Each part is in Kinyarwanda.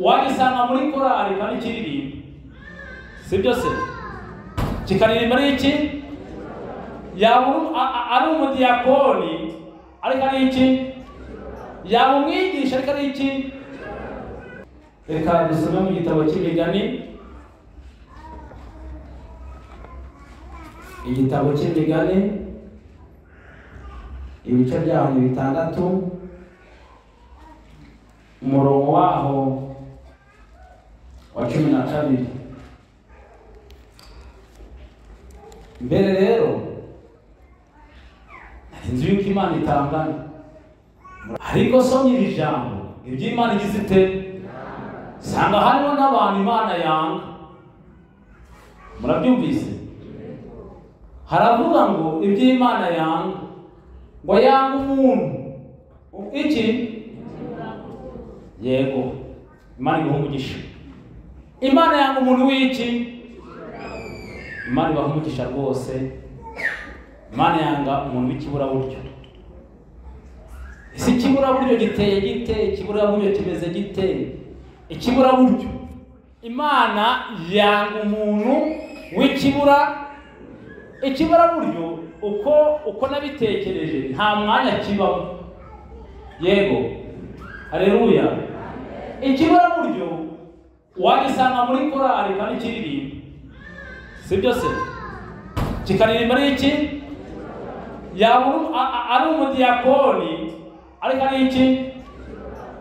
Wagisanga muri korali kandi kiririmba, sibyo se? Kikaririmba ari iki? Yaba ari umudiyakoni ariko ari iki? Yaba umwigisha ariko ari iki? Reka dusome mu gitabo cy'Imigani, igitabo cy'Imigani ibice byaho ni 6, umurongo waho wa 12. Mbere rero inzu y'uko Imana itangana, ariko somye iri jambo iby'Imana igize ite, sanga harimo n'abantu Imana yanga. Murabyumvise? Haravuga ngo iby'Imana yanga, ngo yanga umuntu iki? Yego, Imana iguha umugisha. Imana yanga umuntu w'iki? Imana ibaha umugisha rwose. Imana yanga umuntu w'ikiburaburyo. Ese ikiburaburyo giteye gite? Ikiburaburyo kimeze gite? Ikiburaburyo, Imana yanga umuntu w'ikibura. Ikiburaburyo uko nabitekereje nta mwanya kibamo. Yego, haleluya. Ikiburaburyo wagisanga muri korali kandi kiririmba, sibyo se? Kikaririmba ari iki? Yaba ari umudiyakoni ariko ari iki?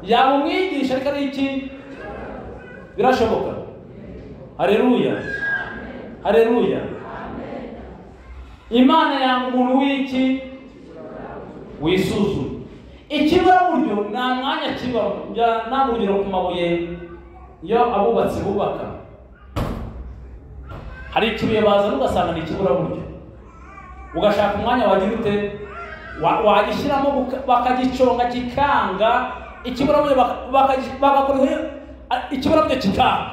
Yaba umwigisha ariko ari iki? Birashoboka. Haleluya, haleluya. Imana yanga umuntu w'iki? Wisuzuma. Ikiburaburyo nta mwanya kibamo. Nta urugero ku mabuye iyo abubatsi bubaka, hari ikibuye bazana ugasanga ni ikiburaburyo, ugashaka umwanya wagira ute wagishyiramo bakagiconga kikanga, ikiburaburyo bagakora ikiburaburyo kikanga.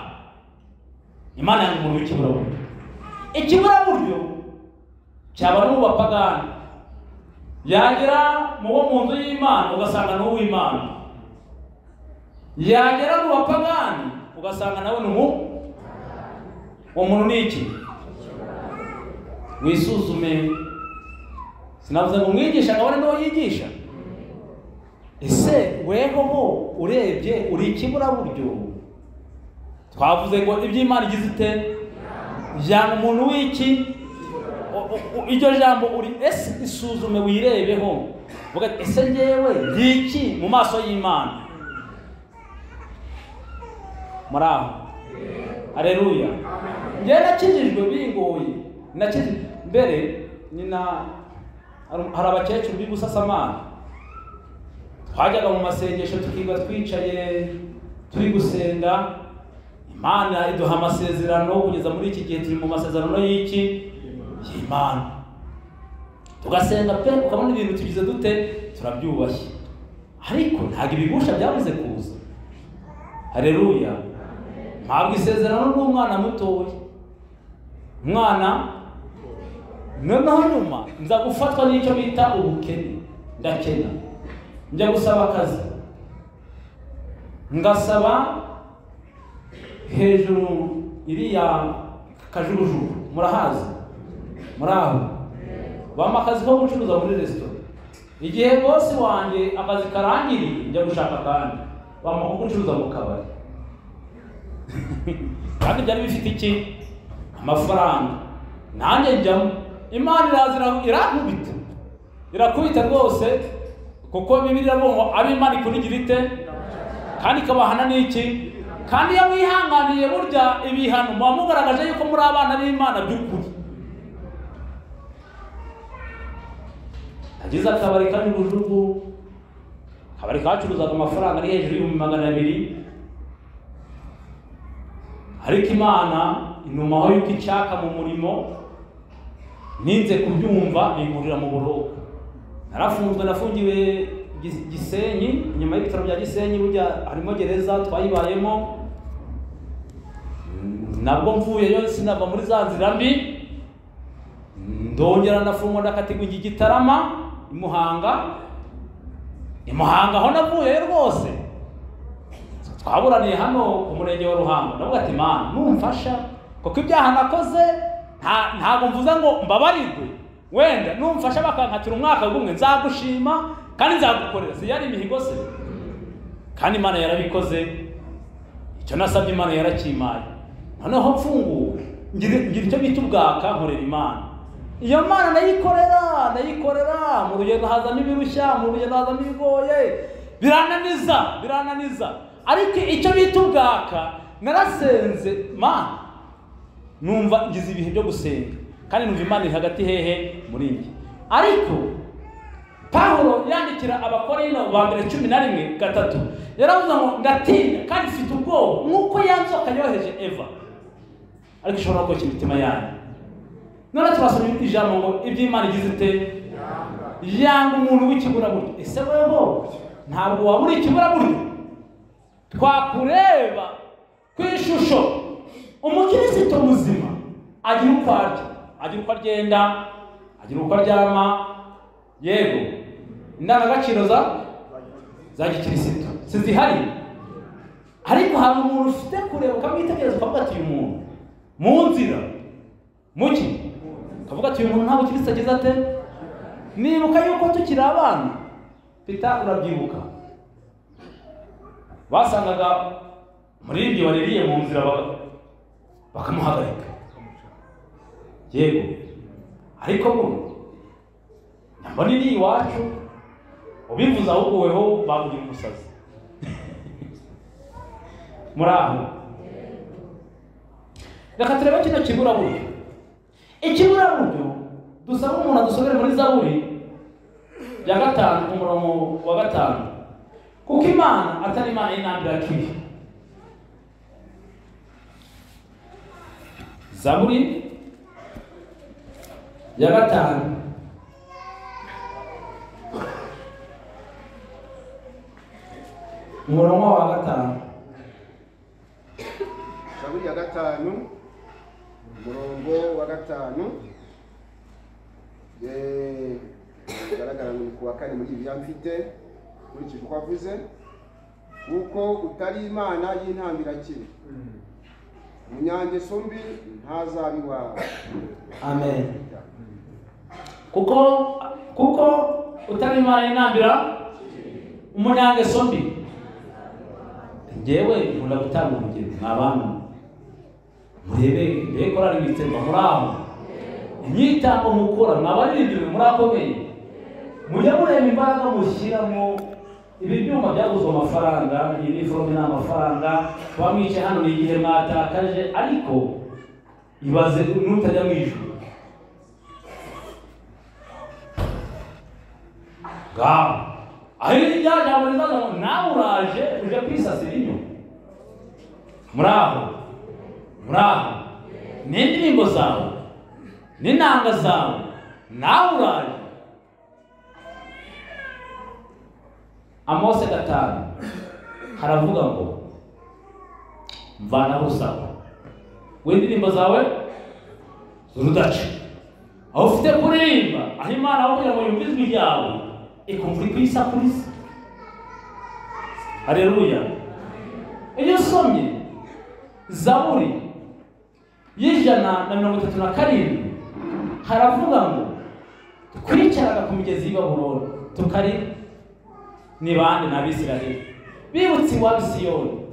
Imana yanga umuntu w'ikiburaburyo. Ikiburaburyo cyaba no mu bapagani, yagera mu bo mu nzu y'Imana ugasanga ni uw'Imana, yagera mu bapagani ugasanga nawe ni uwo muntu ni iki? Wisuzume. Sinavuze ngo umwigisha ngabone n'uwo yigisha. Ese weho urebye uri ikiburaburyo? Twavuze ngo iby'Imana igize ite? Yanga umuntu w'iki? Iryo jambo uri ese isuzume wirebeho, vuga ese njyewe ndi iki mu maso y'Imana? Muraho, haleluya. Njye nakijijwe bingoye, nakijijwe mbere nyina. Hari abakecuru b'Ibusasamana twajyaga mu masengesho tukiga twicaye turi gusenga, Imana iduha amasezerano. Kugeza muri iki gihe turi mu masezerano y'iki? Y'Imana. Tugasenga pe, ukabona ibintu tugize dute, turabyubashye, ariko ntabwo ibigusha byabuze kuza. Haleluya. Ntabwo isezerano rw'umwana mutoya, umwana noneho nyuma nza gufatwa n'icyo bita ubukene, ndakena, njya gusaba akazi, ngasaba hejuru iriya Kajugujugu, murahazi? Muraho? Bampa akazi ko gucuruza muri resitora. Igihe bosi wanjye akazi karangiriye njya gushaka kandi bampa ko gucuruza mu kabari. Kandi byari bifite iki? Amafaranga. Nanjye njyamo, Imana iraza irankubita, irakubita rwose, kuko Bibiliya iravuga ngo ab'Imana ikunigira ite kandi ikabahana n'iki? Kandi iyo mwihanganiye burya ibihano muba mugaragaje yuko muri abana b'Imana by'ukuri. Nagize akabari Kajugujugu, akabari kacuruzaga amafaranga ari hejuru y'ibihumbi 200, ariko Imana inumaho yuko icyaka mu murimo, ninze kubyumva bingurira mu buroko. Narafunzwe, nafungiwe Gisenyi, inyuma y'ibitaro bya Gisenyi burya harimo gereza twayibayemo. Nabwo mvuyeyo sinava muri za nzira mbi, ndongera ndafungwa ndakatirwa Igitarama i Muhanga. I Muhanga aho navuyeyo rwose Twaburaniye hano ku murenge wa Ruhango, ndavuga ati Mana numfasha kuko ibyaha nakoze ntabwo mvuze ngo mbabarirwe, wenda numfasha bakankatira umwaka gumwe nzagushima kandi nzagukorera. Si yari imihigo se? Kandi Imana yarabikoze, icyo nasabye Imana yarakimaye. Noneho mfunguwe ngira icyo bita ubwaka, nkorera Imana. Iyo Mana ndayikorera, mu rugendo hazamo ibirushya, mu rugendo hazamo ibigoye, birananiza. Ariko icyo bita ubwaka, narasenze Mana, numva ngize ibihe byo gusenga kandi numva Imana iri hagati hehe muri njye. Ariko Pawulo yandikira Abakorinto ba mbere 11:3 yaravuze ngo ndatinya kandi mfite ubwoba nk'uko ya nzoka yoheje Eva, ariko ishobora koshya imitima yanyu. None turasoma ijambo ngo iby'Imana igize ite? Yanga umuntu w'ikiburaburyo. Ese weho ntabwo waba uri ikiburaburyo? Twakureba ku ishusho. Umukristo muzima agira uko arya, agira uko agenda, agira uko aryama. Yego, indangagaciro za gikristo sizihari, ariko hari umuntu ufite kureba ukamwitegereza ukavuga ati uyu muntu mu nzira muki, ukavuga ati uyu muntu nta bukristo agize ate. Nibuka yuko tukiri abana, Peter urabyibuka, basangaga umuririmbyi waririye mu nzira bakamuhagarika. Yego, ariko buno mbona iri iwacu ubivuze ahubwo weho bamugira umusazi. Muri aho reka turebe kino kiburaburyo. Ikiburaburyo dusaba umuntu adusomere muri Zaburi ya 5 umurongo wa 5, kuko Imana atari Imana y'intambira kibi. Zaburi ya 5 umurongo wa 5. Zaburi ya 5 umurongo wa 5 bigaragara ngo ni kuwa kane muri Bibiliya mfite, nkurikije uko avuze, kuko utari Imana y'intambira kibi, umunyangeso mbi ntazaba iwawe. Amen. Kuko utari Imana y'intambira, umunyangeso mbi. Njyewe nkunda gutanga urugero mwa bantu, murebe mbere korari witsemba muri aho imyitambo mukora, mwabaririmbyi murakomeye, mujya mureba imbaraga mushyiramo. Ibi byuma byaguzwe amafaranga, iyi niforome ni amafaranga, kuba mwicaye hano ni igihe mwatakaje, ariko ibaze nutajya mu ijuru. Ngaho aho irya jambo rizaza ngo nawe uraje uje kwisasira inyo. Muri aho n'indirimbo zawe n'inanga zawe, nawe uraje. Amose 5 haravuga ngo mvanaho urusaku w'indirimbo zawe z'urudaca. Aho ufite kuririmba, aho Imana aho kugira ngo yumve ijwi ryawe ikumva uri kuyisakuriza. Haleluya. Iyo usomye Zaburi y'137 haravuga ngo twicaraga ku migezi y'i Babuloni tukarira. Ni bande? N'Abisiraheli bibutse iwabo Siyoni,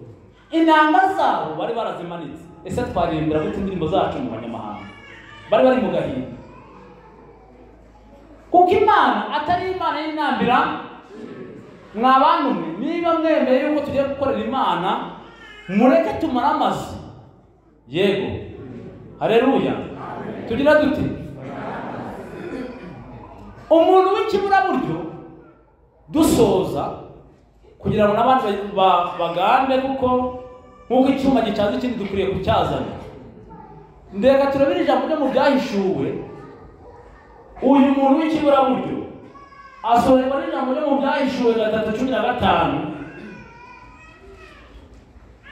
inanga zabo bari barazimanitse. Ese twaririmbira gute indirimbo zacu mu banyamahanga bari bari mu gahinda? Kuko Imana atari Imana y'intambira. Mwa bantu mwe, niba mwemeye yuko tugiye gukorera Imana, mureke tumare amazu. Yego, haleluya. Tugira dute? Umuntu w'ikiburaburyo dusoza kugira ngo n'abandi bagambe, kuko nk'uko icyuma gicaza ikindi dukwiriye kucyazana. Ndeka turabira ijambo ryo mu byahishuwe. Uyu muntu w'ikiburaburyo asohorwa n'ijambo ryo mu byahishuwe 3:15.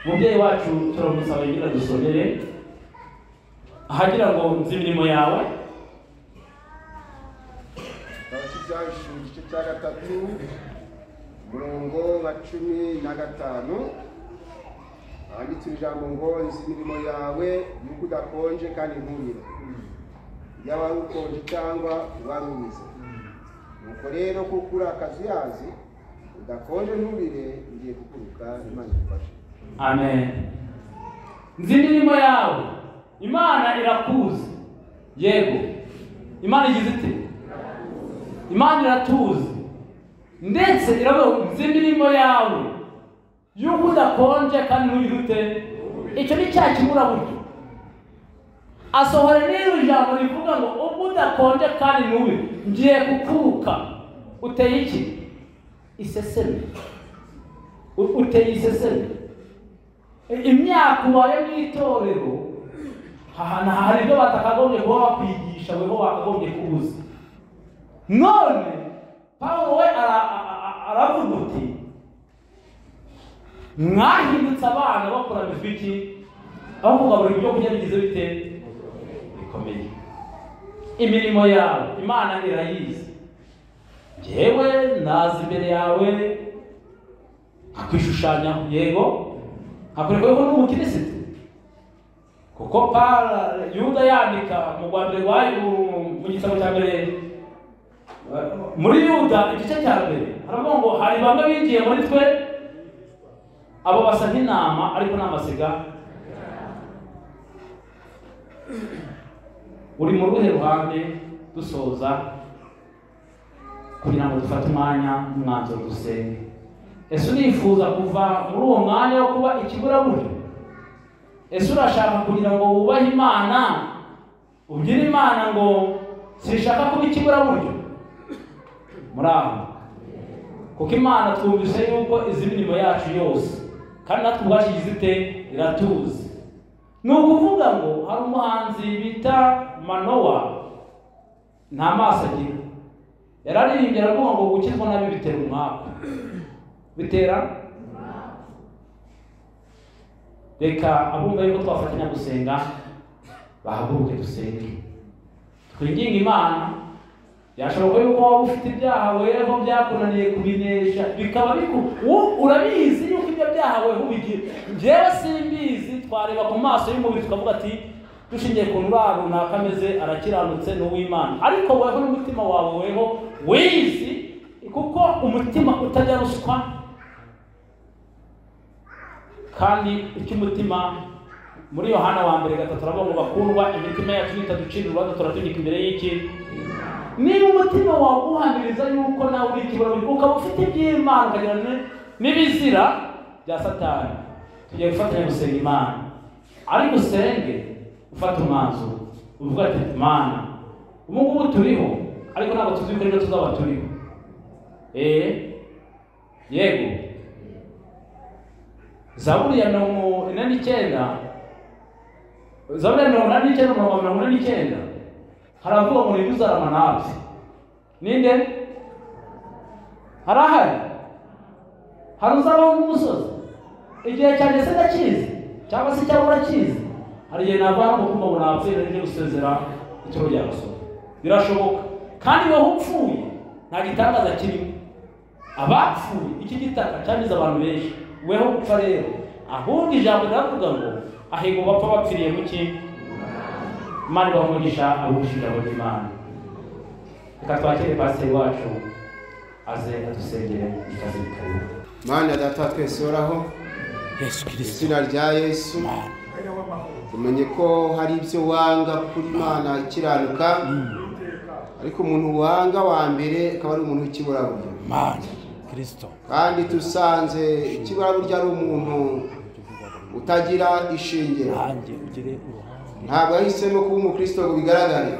Mubyeyi wacu turamusaba yigira dusomere ahagira ngo nzi imirimo yawe. Ibyahishuwe igice cya 3 umurongo wa 15. Handitse ijambo ngo nzi imirimo yawe yuko udakonje kandi ntubire, yaba wari ukonje cyangwa wari ubize. Nuko rero kuko uri akazuyazi udakonje ntubire, ngiye kukuruka. Imana igufashe. Amen. Nzi imirimo yawe. Imana irakuzi. Yego, Imana igize ite? Imana iratuzi, ndetse iravuga nzi imirimo yawe yuko udakonje kandi ntubire ute. Icyo ni cya kiburaburyo. Asohora n'iri jambo rivuga ngo ubwo udakonje kandi ntubire, ngiye kukuruka. Uteye iki? Iseseme. Uteye iseseme. Imyaka ubaye mu itorero, hari ibyo batakagombye kuba bakwigisha, weho wakagombye kubuza. None Pawulo we aravuga uti mwahindutse abana bakuramijwe iki? Aho kugaburira ibyo kurya bigize bite? Bikomeye. Imirimo yawe Imana irayizi. Njyewe naza imbere yawe nkakwishushanyaho, yego nkakwereka yuko ndi umukirisitu. Kuko Yuda yandika mu rwa mbere mu gitabo cya mbere muri Yuda igice cya mbere, haravuga ngo hari bamwe binjiye muri twe, abo basa nk'intama ariko ni amasiga. Uri mu ruhe ruhande? Dusoza kugira ngo dufate umwanya n'umwanzuro dusenge. Ese urifuza kuva muri uwo mwanya wo kuba ikiburaburyo? Ese urashaka kugira ngo wubahe Imana, ubwire Imana ngo sinshaka kuba ikiburaburyo? Muri aho, kuko Imana twumvise yuko izi mirimo yacu yose, kandi natwe ubwacu igize ite? Iratuzi. Ni ukuvuga ngo hari umuhanzi bita Manowa, nta maso agira, yararirimbye aravuga ngo gukizwa nabi bitera umwaku. Bitera? Reka abumva yuko twafatanya gusenga bahaguruke dusenge, twinginge Imana. Byashoboka yuko waba ufite ibyaha weho byakunaniye kubinesha, bikaba urabizi yuko ibyo byaha weho ubigira. Njyewe simbizi, twareba ku maso y'umubiri tukavuga ati dushingiye ku ndwara runaka ameze, arakiranutse ni uw'Imana. Ariko weho n'umutima wawe weho wizi, kuko umutima utajya ruswa, kandi icyo umutima muri Yohana wa mbere 3 aravuga ngo bakundwa, imitima yacu nitaducira urubanza turategeka imbere y'iki? Niba umutima wawe uguhamiriza yuko nawe uri ikiburaburyo, ukaba ufite iby'Imana ukagira n'ibizira bya Satani, tugiye gufatanya gusenga Imana. Ariko usenge ufata umwanzuro uvuga ati Mana, ubu ngubu turiho ariko ntabwo tuzi ko ejo tuzaba turiho. Yego. Zaburi ya 49, Zaburi ya 89 umurongo wa 49 haravuga ngo ninde uzarama natwe? Ninde? Harahari? Hari uzabaho nk'umusozi? Igihe cyanjye se ndakizi cyangwa se cyangwa urakizi? Hari igihe nava mu kumva ngo napfuye nje gusezera ituro rya gasoro. Birashoboka. Kandi wowe upfuye nta gitangaza kirimo. Abapfuye iki gitaka cyamize abantu benshi, weho gupfa rero. Ahubwo ijambo riravuga ngo ahego bapfa bapfiriye mu ki? Imana ibahe umugisha abumvise ijambo ry'Imana. Reka twakire pasiteri wacu aze adusengere ikaze bikaribu. Mana data twese uhoraho, Yesu Kristo, izina rya Yesu, tumenye ko hari ibyo wanga kuri Imana ikiranuka, ariko umuntu wanga wa mbere akaba ari umuntu w'ikiburaburyo. Mana Kristo, kandi tusanze ikiburaburyo ari umuntu utagira ishingiro. Ntabwo yahisemo kuba umukristo ngo bigaragare,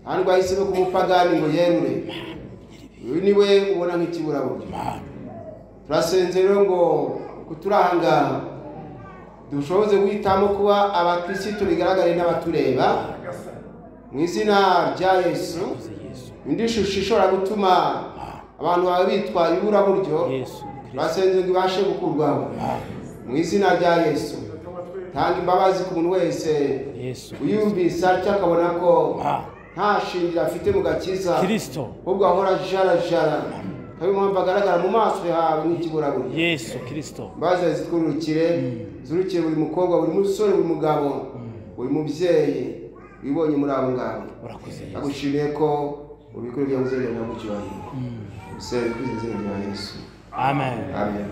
ntabwo yahisemo kuba umupagani ngo yerure. Uyu ni we ubona nk'ikiburaburyo. Turasenze rero ngo kuturahangaha dushoboze guhitamo kuba abakristo bigaragare n'abatureba, mu izina rya Yesu. Indi shusho ishobora gutuma abantu bawe bitwa iburaburyo, turasenze ngo ibashe gukurwaho mu izina rya Yesu. Tanga imbabazi ku muntu wese uyumvise atyo akabona ko nta shingiro afite mu gakiza, ahubwo ahora jarajara. Akaba impamvu agaragara mu maso yawe nk'ikiburaburyo. Yesu Kristo. Imbabazi zitwurukire, zurukire buri mukobwa, buri musore, buri mugabo, buri mubyeyi wibonye muri abo ngabo. Urakoze Yesu. Agushimiye ko ubikora ibyo uzagenda mu cyubahiro. Usebe kwizera izina rya Yesu. Amen. Amen.